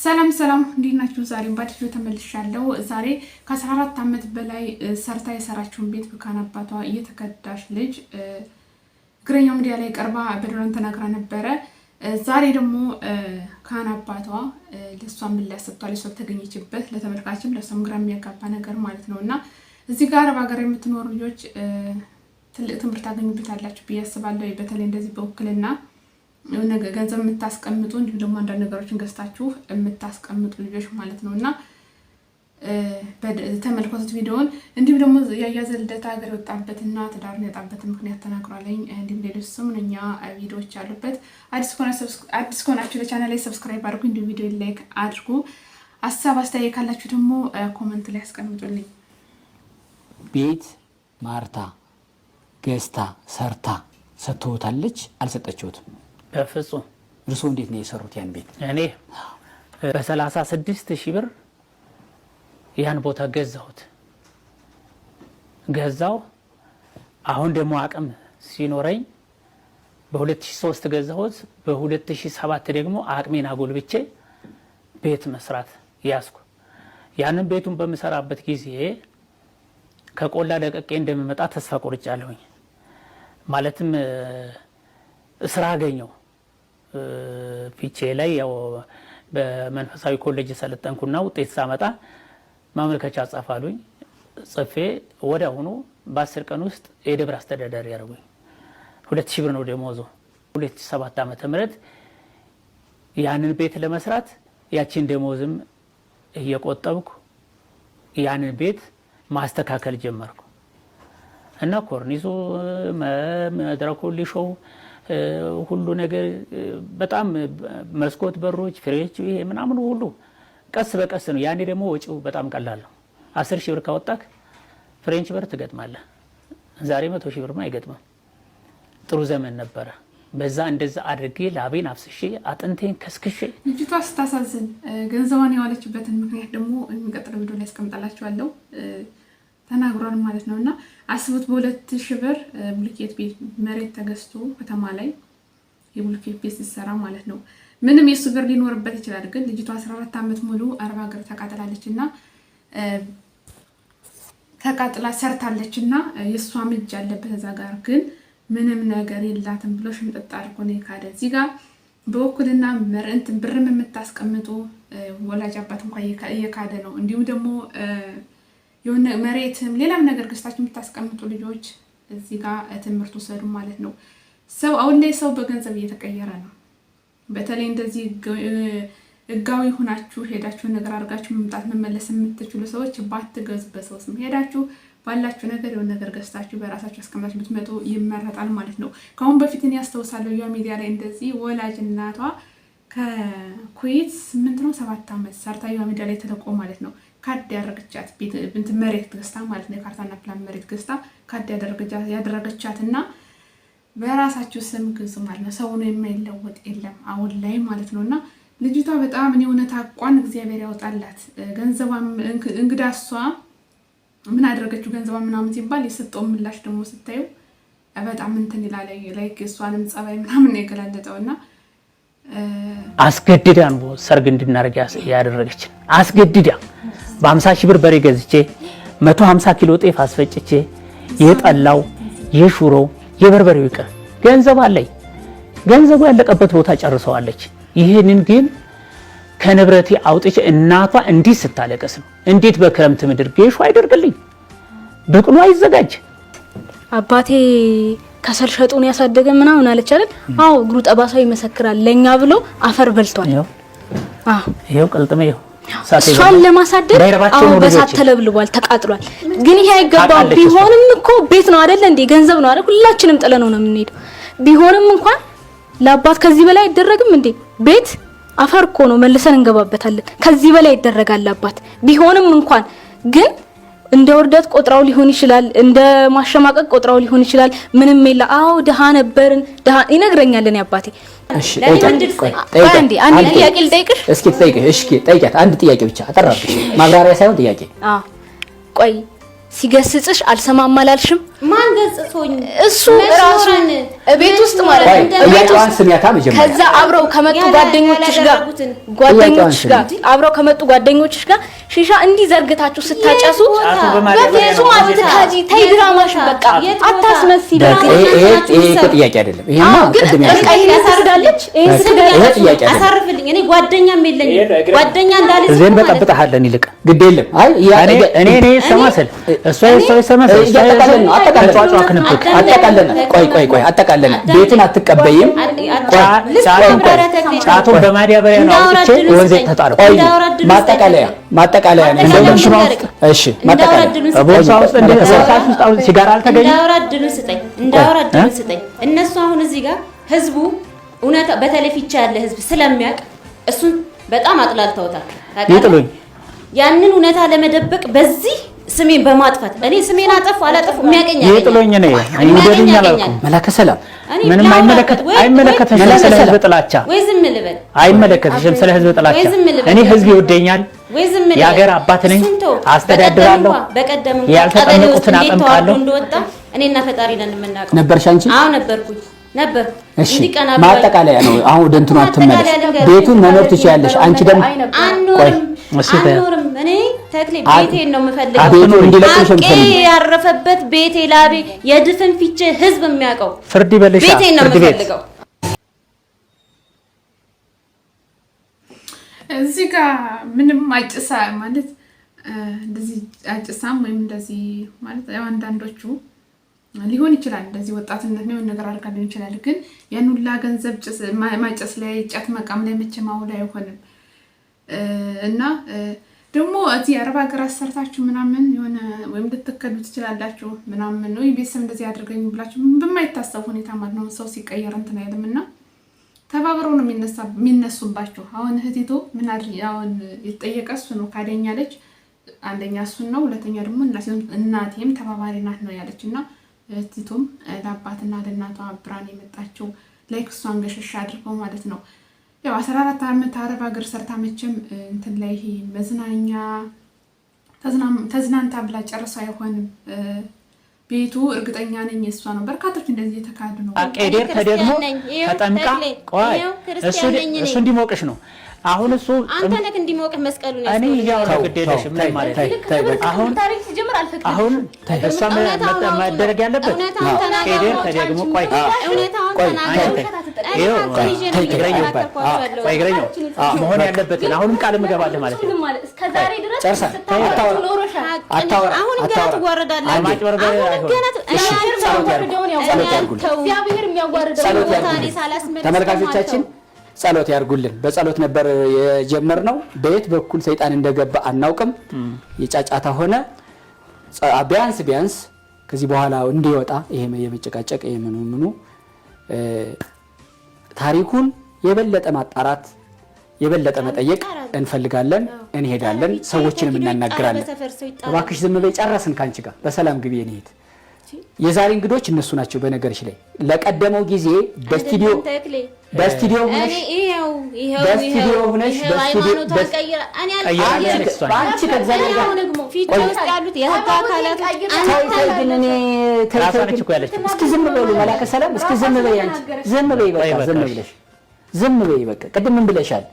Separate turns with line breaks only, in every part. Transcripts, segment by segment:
ሰላም ሰላም፣ እንዴት ናችሁ? ዛሬም በአዲስ ቪዲዮ ተመልሻለሁ። ዛሬ ከ14 ዓመት በላይ ሰርታ የሰራችውን ቤት በካህን አባቷ እየተከዳች ልጅ እግረኛው ሚዲያ ላይ ቀርባ በደሏን ተናግራ ነበረ። ዛሬ ደግሞ ካህን አባቷ ለእሷ ምላሽ ሰጥቷል። እሷ ተገኘችበት ለተመልካችም ለእሷም ግራ የሚያጋባ ነገር ማለት ነው። እና እዚህ ጋር አረብ ሀገር የምትኖሩ ልጆች ትልቅ ትምህርት ታገኙበታላችሁ ብዬ አስባለሁ። በተለይ እንደዚህ በውክልና ገንዘብ የምታስቀምጡ፣ እንዲሁም ደግሞ አንዳንድ ነገሮችን ገዝታችሁ የምታስቀምጡ ልጆች ማለት ነው። እና ተመልከቱት ቪዲዮውን። እንዲሁም ደግሞ ያያ ዘልደታ ሀገር የወጣበትና ትዳሩን ያጣበትን ምክንያት ተናግሯለኝ። እንዲሁም ሌሎች ስሙንኛ ቪዲዮዎች አሉበት። አዲስ ከሆናችሁ ለቻናል ላይ subscribe አድርጉ፣ እንዲሁም ቪዲዮ like አድርጉ። ሀሳብ አስተያየት ካላችሁ ደግሞ comment ላይ አስቀምጡልኝ።
ቤት ማርታ ገዝታ ሰርታ ሰጥተውታለች? አልሰጠችሁትም?
በፍጹም።
እርስዎ እንዴት ነው የሰሩት ያን ቤት?
እኔ በ36,000 ብር ያን ቦታ ገዛሁት። ገዛው። አሁን ደግሞ አቅም ሲኖረኝ በ2003 ገዛሁት። በ2007 ደግሞ አቅሜን አጎልብቼ ቤት መስራት ያዝኩ። ያንን ቤቱን በምሰራበት ጊዜ ከቆላ ለቀቄ እንደምመጣ ተስፋ ቆርጫለሁኝ። ማለትም ስራ አገኘው። ፊቼ ላይ ያው በመንፈሳዊ ኮሌጅ ሰለጠንኩና ውጤት ሳመጣ ማመልከቻ ጻፍ አሉኝ። ጽፌ ወዲያውኑ በ10 ቀን ውስጥ የደብር አስተዳዳሪ ያደረጉኝ። 2000 ብር ነው ደሞዙ። 2007 ዓመተ ምህረት ያንን ቤት ለመስራት ያችን ደሞዝም እየቆጠብኩ ያንን ቤት ማስተካከል ጀመርኩ እና ኮርኒሱ፣ መድረኩ፣ ሊሾው፣ ሁሉ ነገር በጣም መስኮት፣ በሮች፣ ፍሬች፣ ይሄ ምናምኑ ሁሉ ቀስ በቀስ ነው። ያኔ ደግሞ ወጪው በጣም ቀላል ነው። 10,000 ብር ካወጣክ French በር ትገጥማለህ። ዛሬ 100,000 ብርማ አይገጥምም። ጥሩ ዘመን ነበረ። በዛ እንደዛ አድርጌ ላቤን አፍስሼ አጥንቴን ከስክሼ።
ልጅቷ ስታሳዝን፣ ገንዘቧን የዋለችበትን ምክንያት ደግሞ የሚቀጥለው ቪዲዮ ላይ ያስቀምጣላችኋለሁ፣ ተናግሯል ማለት ነው። እና አስቡት፣ በ2000 ብር ብሎኬት ቤት መሬት ተገዝቶ ከተማ ላይ የብሎኬት ቤት ሲሰራ ማለት ነው። ምንም የእሱ ብር ሊኖርበት ይችላል፣ ግን ልጅቷ 14 ዓመት ሙሉ አረብ ሀገር ተቃጥላለች እና ተቃጥላ ሰርታለች እና የእሷም እጅ ያለበት እዛ ጋር፣ ግን ምንም ነገር የላትም ብሎ ሽምጥጥ አድርጎ ነው የካደ። እዚህ ጋር በውክልና እንትን ብርም የምታስቀምጡ ወላጅ አባት እንኳ እየካደ ነው። እንዲሁም ደግሞ የሆነ መሬትም ሌላም ነገር ገዝታችሁ የምታስቀምጡ ልጆች እዚህ ጋር ትምህርት ውሰዱ ማለት ነው። ሰው አሁን ላይ ሰው በገንዘብ እየተቀየረ ነው። በተለይ እንደዚህ ህጋዊ ሆናችሁ ሄዳችሁ ነገር አድርጋችሁ መምጣት መመለስ የምትችሉ ሰዎች ባትገዙ፣ በሰው ስም ሄዳችሁ ባላችሁ ነገር የሆነ ነገር ገዝታችሁ በራሳችሁ አስቀምጣችሁ ብትመጡ ይመረጣል ማለት ነው። ከአሁን በፊት እኔ ያስታውሳለሁ ያ ሚዲያ ላይ እንደዚህ ወላጅ እናቷ ከኩዌት 8 ነው 7 ዓመት ሰርታ ያ ሚዲያ ላይ ተለቆ ማለት ነው፣ ካድ ያደረገቻት እንትን መሬት ገዝታ ማለት ነው። የካርታና ፕላን መሬት ገዝታ ካድ ያደረገቻት። እና በራሳችሁ ስም ግዙ ማለት ነው። ሰው ነው የማይለወጥ የለም አሁን ላይ ማለት ነው። እና ልጅቷ በጣም እኔ እውነት አቋን እግዚአብሔር ያወጣላት። ገንዘቧ እንግዳ እሷ ምን አደረገችው ገንዘቧ ምናምን ሲባል የሰጠውን ምላሽ ደግሞ ስታዩ በጣም እንትን ይላል። Like እሷንም ጸባይ ምናምን ነው የገላለጠው እና
አስገድዳ ነው ሰርግ እንድናደርግ ያደረገችን። አስገድዳ በ50,000 ብር በሬ ገዝቼ፣ 150 ኪሎ ጤፍ አስፈጭቼ፣ የጠላው፣ የሹሮው፣ የበርበሬው ይቅር ገንዘብ አለኝ። ገንዘቡ ያለቀበት ቦታ ጨርሰዋለች። ይህንን ግን ከንብረቴ አውጥቼ እናቷ እንዲህ ስታለቅስ ነው። እንዴት በክረምት ምድር ጌሾ አይደርግልኝ፣ ብቅሉ አይዘጋጅ።
አባቴ ከሰል ሸጦ ነው ያሳደገ ምናምን አለች አይደል? አዎ፣ እግሩ ጠባሳው ይመሰክራል። ለኛ ብሎ አፈር በልቷል። አዎ።
ይኸው ቅልጥሜ ይኸው።
እሷን ለማሳደግ አዎ፣ በሳት ተለብልቧል፣ ተቃጥሏል። ግን ይሄ አይገባም። ቢሆንም እኮ ቤት ነው አይደል እንዴ? ገንዘብ ነው አይደል? ሁላችንም ጥለነው ነው የምንሄደው። ቢሆንም እንኳን ለአባት ከዚህ በላይ አይደረግም እንዴ? ቤት አፈር እኮ ነው፣ መልሰን እንገባበታለን። ከዚህ በላይ ይደረጋል አባት። ቢሆንም እንኳን ግን እንደ ውርደት ቆጥራው ሊሆን ይችላል፣ እንደ ማሸማቀቅ ቆጥራው ሊሆን ይችላል። ምንም የለ፣ አዎ ድሃ ነበርን፣ ድሃ ይነግረኛል። እኔ አባቴ
እሺ፣
አንዴ አንድ ጥያቄ ልጠይቅሽ።
እስኪ ትጠይቅሽ። እሺ ጠይቂያት። አንድ ጥያቄ ብቻ አጠራብሽ፣ ማብራሪያ ሳይሆን ጥያቄ።
አዎ፣ ቆይ፣ ሲገስጽሽ አልሰማም አላልሽም?
ማን ገጽቶኝ?
እሱ ራሱ ቤት ውስጥ ማለት ነው።
ቤት ውስጥ
ከዛ አብረው ከመጡ ጓደኞችሽ ጋር አብረው ከመጡ ጓደኞችሽ ጋር ሺሻ እንዲህ ዘርግታችሁ ስታጨሱ በፍጹም አትካጂ። ተይ ድራማሽን በቃ አታስመስይ።
ይሄ እኮ ጥያቄ አይደለም። ይሄማ ቅድም
ያልኩሽ
ይሄ ጥያቄ አይደለም።
አሳርፍልኝ። እኔ ጓደኛም የለኝም። ጓደኛ እንዳልይዝ
እዚህን በጠብጠሃለን። ይልቅ
ግድ የለም። አይ
እኔ እኔ ሰማሰል እሷ እሷ ሰማሰል
እያጠቃለን ነው። አጠቃለን። ቆይ ቆይ ቆይ አጠቃለን። ቤቱን አትቀበይም።
ጫቱን በማዳበሪያ ነው አውጥቼ ወንዝ ተጣለው።
ቆይ ማጠቃለያ ማጠቃለያ ነው። እሺ ማጠቃለያ
ቦርሳ ውስጥ እንደ ቦርሳ ውስጥ አሁን ሲጋራ አልተገኘም።
እንዳወራ እድሉን ስጠኝ፣ እንዳወራ እድሉን ስጠኝ። እነሱ አሁን እዚህ ጋር ህዝቡ እውነት በተለይ ፊቻ ያለ ህዝብ ስለሚያውቅ እሱን በጣም አጥላልተውታል።
ይጥሉኝ
ያንን እውነታ ለመደበቅ በዚህ ስሜን በማጥፋት እኔ ስሜን አጠፉ አላጠፉ የሚያቀኝ
ይጥሉኝ ነው። ይውደዱኝ አላልኩም።
መላከ ሰላም
ምንም አይመለከትሽም ስለ ህዝብ ጥላቻ።
ወይ ዝም ልበል።
አይመለከትሽም ስለ ህዝብ ጥላቻ። እኔ ህዝብ ይወደኛል። የሀገር አባት ነኝ፣ አስተዳድራለሁ።
በቀደም
ያልተጠመቁትን አጠምቃለሁ።
እንደወጣ እኔና ፈጣሪ ነን የምናውቀው።
ነበርሽ አንቺ?
አዎ ነበርኩኝ ነበር።
እሺ ማጠቃለያ ነው። አሁን ወደ እንትኑ አትመለስ። ቤቱን መኖር ትችያለሽ። አንቺ ደግሞ
አንኖርም አንኖርም። እኔ ተክሌ ቤቴን ነው የምፈልገው።
ቤቱን እንዲለቅሽ
ነው ያረፈበት ቤቴ ላቤ የድፍን ፊቼ ህዝብ የሚያውቀው
ፍርድ ይበልሻ።
ቤቴን ነው የምፈልገው።
እዚህ ጋር ምንም አጭሳ ማለት እንደዚህ አጭሳም ወይም እንደዚህ ማለት ያው አንዳንዶቹ ሊሆን ይችላል እንደዚህ ወጣትነት ነው ነገር አድርጋ ሊሆን ይችላል። ግን ያን ሁላ ገንዘብ ማጨስ ላይ ጫት መቃም ላይ መቼም አውላ አይሆንም። እና ደግሞ እዚህ አረብ ሀገር አሰርታችሁ ምናምን የሆነ ወይም ልትከዱ ትችላላችሁ ምናምን ወይ ቤተሰብ እንደዚህ አድርገኝ ብላችሁ በማይታሰብ ሁኔታ ማለት ነው ሰው ሲቀየር እንትን አይልም እና ተባብረው ነው የሚነሱባችሁ። አሁን እህቲቱ ምን አሁን የተጠየቀ እሱ ነው ካደኛለች። አንደኛ እሱን ነው፣ ሁለተኛ ደግሞ እናቴም ተባባሪ ናት ነው ያለች እና እህቲቱም ለአባትና ለእናቷ ብራን የመጣችው like እሷን ገሸሽ አድርገው ማለት ነው። ያው 14 ዓመት አረብ ሀገር ሰርታ መቼም እንትን ላይ ይሄ መዝናኛ ተዝናንታ ብላ ጨርሳ አይሆንም። ቤቱ እርግጠኛ ነኝ እሷ ነው። በርካቶች እንደዚህ የተካዱ ነው።
ቄዴር ተደግሞ ተጠምቃ ቆይ እሱ እንዲሞቅሽ ነው። አሁን እሱ
አንተ ነህ እንዲሞቅህ መስቀሉን
እኔ እያወራሁ ግድ የለሽም ምንም ማለት አሁን አሁን እሷ መደረግ ያለበት ቄዴር ተደግሞ ቆይ ቆይ እግረኛው መሆን ያለበትን አሁንም ቃል እገባለሁ ማለት ነው።
አሁንም ገና ትዋረዳለህ።
ተመልካቾቻችን ጸሎት ያርጉልን። በጸሎት ነበር የጀመርነው። በየት በኩል ሰይጣን እንደገባ አናውቅም። የጫጫታ ሆነ። ቢያንስ ቢያንስ ከዚህ በኋላ እንዲወጣ ይሄ የመጨቃጨቅ ይሄ ምኑ ምኑ ታሪኩን የበለጠ ማጣራት የበለጠ መጠየቅ እንፈልጋለን። እንሄዳለን፣ ሰዎችንም እናናግራለን። እባክሽ ዝም በይ፣ ጨረስን ካንቺ ጋር በሰላም ግቢ እንሂድ። የዛሬ እንግዶች እነሱ ናቸው። በነገርሽ ላይ ለቀደመው ጊዜ በስቱዲዮ በስቱዲዮ ሆነሽ በስቱዲዮ ሆነሽ አንቺ ከእግዚአብሔር ጋር እስኪ ዝም በሉ መላከ ሰላም፣ እስኪ ዝም በይ አንቺ፣ ዝም በይ በቃ፣ ዝም ብለሽ ዝም በይ በቃ። ቅድም ምን ብለሻል?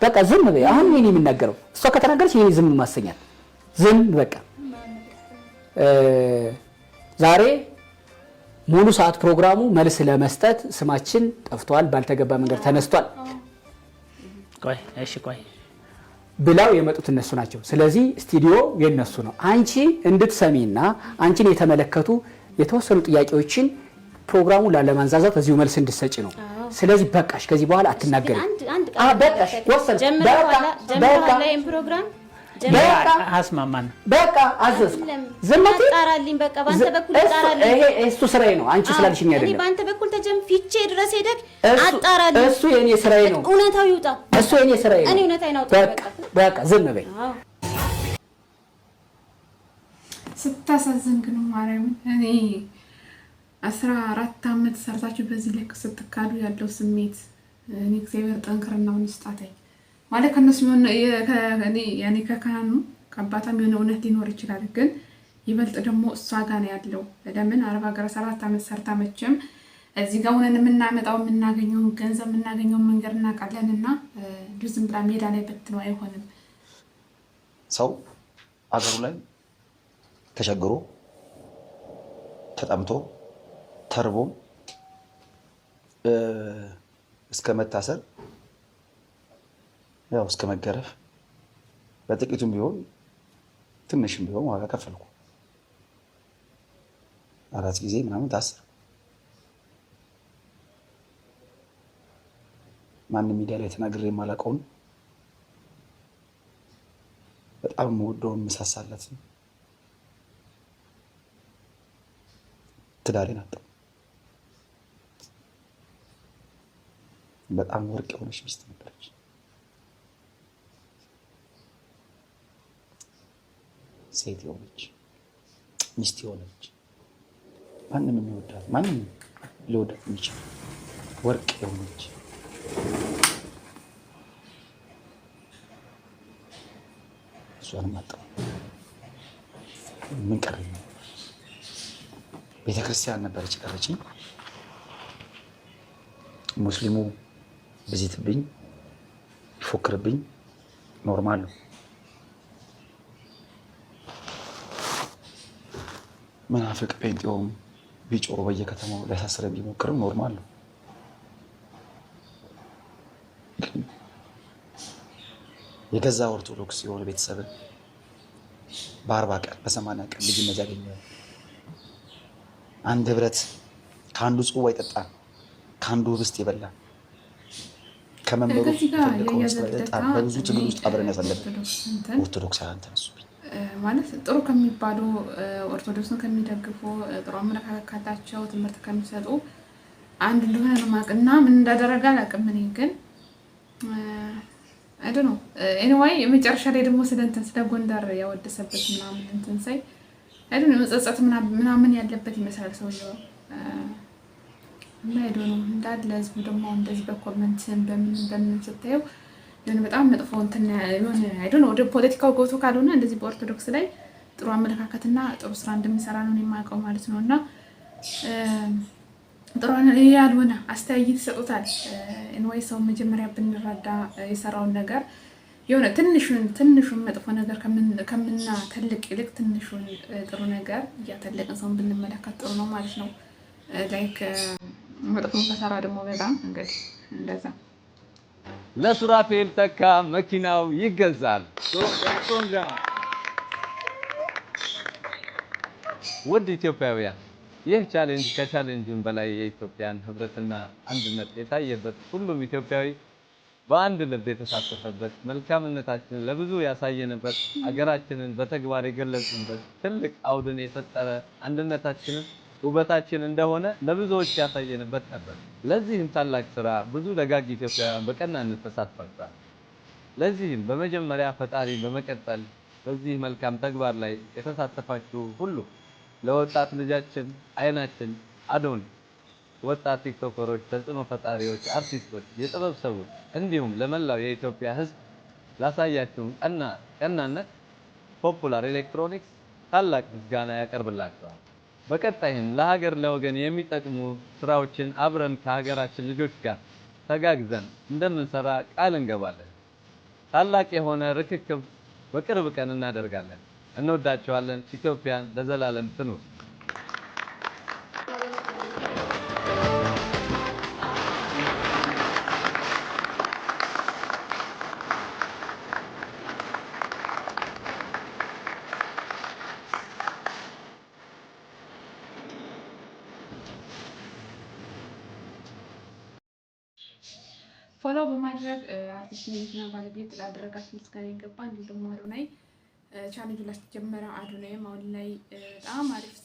በቃ ዝም በይ። አሁን እኔ የምናገረው እሷ ከተናገረች እኔ ዝም ማሰኛል። ዝም በቃ። ዛሬ ሙሉ ሰዓት ፕሮግራሙ መልስ ለመስጠት ስማችን ጠፍቷል፣ ባልተገባ መንገድ ተነስቷል
ቆይ እሺ ቆይ
ብለው የመጡት እነሱ ናቸው። ስለዚህ ስቱዲዮ የነሱ ነው። አንቺ እንድትሰሚና አንቺን የተመለከቱ የተወሰኑ ጥያቄዎችን ፕሮግራሙ ላለማንዛዛት እዚሁ መልስ እንድትሰጪ ነው። ስለዚህ በቃሽ፣ ከዚህ በኋላ አትናገሪ። በቃሽ፣ ወሰን፣ በቃ
አስማማን፣
በቃ አዘዝኩ። ዝም
አጣራልኝ፣ በቃ በአንተ በኩል አጣራልኝ።
ይሄ እሱ ስራዬ ነው፣ አንቺ ስላልሽኝ አይደለም።
እኔ በአንተ በኩል ፊቼ ድረስ ሄደህ አጣራልኝ።
እሱ የኔ ስራዬ ነው።
እውነታው ይውጣ።
እሱ የኔ ስራዬ ነው።
እኔ እውነታዬን አውጣ።
በቃ በቃ ዝም በይ።
ስታሳዝን ግን ማርያምን እኔ 14 ዓመት ሰርታችሁ በዚህ ልክ ስትካዱ ያለው ስሜት እኔ እግዚአብሔር ጠንክርናውን ይስጣተኝ። ማለት ከእነሱ ያኔ ከካህኑ ከአባታም የሆነ እውነት ሊኖር ይችላል። ግን ይበልጥ ደግሞ እሷ ጋር ነው ያለው። ለምን አረብ ሀገር 7 ዓመት ሰርታ መቼም እዚህ ጋር ሆነን የምናመጣው የምናገኘውን ገንዘብ የምናገኘውን መንገድ እናውቃለን። እና እንዲሁ ዝም ብላ ሜዳ ላይ በትነው አይሆንም።
ሰው አገሩ ላይ ተቸግሮ ተጠምቶ ተርቦ እስከ መታሰር ያው እስከ መገረፍ በጥቂቱም ቢሆን ትንሽም ቢሆን ዋጋ ከፈልኩ። 4 ጊዜ ምናምን ታሰር። ማንም ሚዲያ ላይ ተናግሬ የማላውቀውን በጣም የምወደውን የምሳሳለትን ትዳሬን አጣሁ። በጣም ወርቅ የሆነች ሚስት ነበረች። ሴት የሆነች ሚስት የሆነች ማንም የሚወዳት ማንም ሊወዳት የሚችል ወርቅ የሆነች እሷንም አጣሁ። ምን ቀረኝ? ቤተክርስቲያን ነበረች ቀረችኝ። ሙስሊሙ ብዚትብኝ ይፎክርብኝ normal ነው። መናፍቅ ጴንጤውም ቢጮህ በየከተማው ሊያሳስረን ቢሞክርም normal ነው። የገዛ ኦርቶዶክስ የሆነ ቤተሰብ በ40 ቀን በ80 ቀን ልጅነት ያገኘ አንድ ህብረት ከአንዱ ጽዋ የጠጣ ከአንዱ ህብስት የበላ ከመንበሩ በብዙ ትግል ውስጥ አብረን ያሳለፍን ኦርቶዶክሳውያን ተነሱብኝ።
ማለት ጥሩ ከሚባሉ ኦርቶዶክስን ከሚደግፉ ጥሩ አመለካከት ካላቸው ትምህርት ከሚሰጡ አንድ እንደሆነ ነው የማውቅ እና ምን እንዳደረገ አላውቅም። እኔ ግን I don't know anyway የመጨረሻ ላይ ደግሞ ስለ እንትን ስለ ጎንደር ያወደሰበት ምናምን እንትን ሳይ I don't know ጸጸት ምናምን ያለበት ይመስላል ሰውየው እና I don't know እንዳለ ህዝቡ ደግሞ እንደዚህ በ comment በምን በምን ስታየው የሆነ በጣም መጥፎ እንትን የሆነ I don't know ወደ ፖለቲካው ገብቶ ካልሆነ እንደዚህ በኦርቶዶክስ ላይ ጥሩ አመለካከትና ጥሩ ስራ እንደሚሰራ ነው የማውቀው ማለት ነው። እና ጥሩ ያልሆነ አስተያየት ይሰጡታል። anyway ሰው መጀመሪያ ብንረዳ የሰራውን ነገር የሆነ ትንሹን ትንሹን መጥፎ ነገር ከምና ትልቅ ይልቅ ትንሹን ጥሩ ነገር እያተለቅን ሰውን ብንመለከት ጥሩ ነው ማለት ነው። like መጥፎ ከሰራ ደግሞ በጣም እንግዲህ እንደዛ
ለሱራፌል ተካ መኪናው ይገዛል። ውድ ኢትዮጵያውያን፣ ይህ challenge ከ challenge ም በላይ የኢትዮጵያን ህብረትና አንድነት የታየበት፣ ሁሉም ኢትዮጵያዊ በአንድ ልብ የተሳተፈበት፣ መልካምነታችንን ለብዙ ያሳየንበት፣ አገራችንን በተግባር የገለጽንበት፣ ትልቅ አውድን የፈጠረ፣ አንድነታችንን ውበታችን እንደሆነ ለብዙዎች ያሳየንበት ነበር። ለዚህም ታላቅ ስራ ብዙ ደጋግ ኢትዮጵያውያን በቀናነት ተሳትፈዋል። ለዚህም በመጀመሪያ ፈጣሪ፣ በመቀጠል በዚህ መልካም ተግባር ላይ የተሳተፋችሁ ሁሉ፣ ለወጣት ልጃችን አይናችን አዶኒ፣ ወጣት ቲክቶከሮች፣ ተጽዕኖ ፈጣሪዎች፣ አርቲስቶች፣ የጥበብ ሰዎች እንዲሁም ለመላው የኢትዮጵያ ሕዝብ ላሳያችሁን ቀናነት ፖፑላር ኤሌክትሮኒክስ ታላቅ ምስጋና ያቀርብላችኋል። በቀጣይም ለሀገር ለወገን የሚጠቅሙ ስራዎችን አብረን ከሀገራችን ልጆች ጋር ተጋግዘን እንደምንሰራ ቃል እንገባለን። ታላቅ የሆነ ርክክብ በቅርብ ቀን እናደርጋለን። እንወዳችኋለን። ኢትዮጵያን ለዘላለም ትኑር።
Follow በማድረግ አርቲስት የመኪና ባለቤት ላደረጋት ምስጋና ይገባ። እንዲሁም ደግሞ አዶናይ ቻሌንጁ ላስጀመረ አዶናይም አሁን ላይ በጣም አሪፍ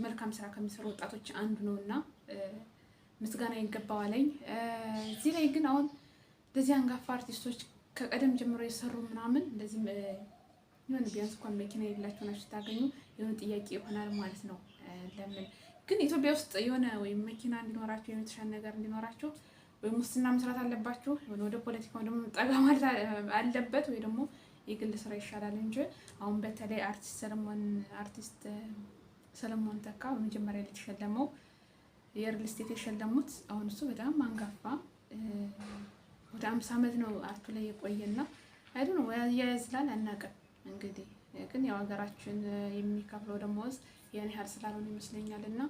መልካም ስራ ከሚሰሩ ወጣቶች አንዱ ነው እና ምስጋና ይገባዋለኝ። እዚህ ላይ ግን አሁን እንደዚህ አንጋፋ አርቲስቶች ከቀደም ጀምሮ የሰሩ ምናምን እንደዚህ የሆነ ቢያንስ እንኳን መኪና የሌላቸው ናቸው ስታገኙ የሆነ ጥያቄ ይሆናል ማለት ነው። ለምን ግን ኢትዮጵያ ውስጥ የሆነ ወይም መኪና እንዲኖራቸው ወይም የተሻለ ነገር እንዲኖራቸው ወይ ሙስና መስራት አለባችሁ፣ የሆነ ወደ ፖለቲካው ደግሞ ጠጋ ማለት አለበት፣ ወይ ደግሞ የግል ስራ ይሻላል እንጂ አሁን በተለይ አርቲስት ሰለሞን ተካ በመጀመሪያ ላይ የተሸለመው የ real estate የሸለሙት፣ አሁን እሱ በጣም አንጋፋ፣ ወደ 50 ዓመት ነው art ኡ ላይ የቆየና I don't know ያያዝላል አናውቅም። እንግዲህ ግን ያው ሀገራችን የሚከፍለው ደሞዝ ያን ያህል ስላልሆነ ይመስለኛል። እና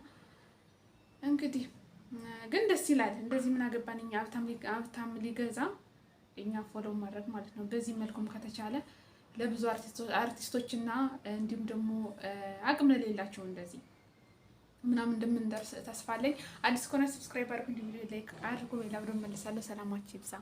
እንግዲህ ግን ደስ ይላል። እንደዚህ ምን አገባን እኛ፣ ሀብታም ሊገዛ እኛ follow ማድረግ ማለት ነው። በዚህ መልኩም ከተቻለ ለብዙ አርቲስቶችና እንዲሁም ደግሞ አቅም ለሌላቸው እንደዚህ ምናምን እንደምንደርስ ተስፋ አለኝ። አዲስ ከሆነ subscribe አድርጉ፣ እንዲሁም like አድርጉ። ሌላ ብሎ መለሳለሁ። ሰላማችሁ ይብዛ።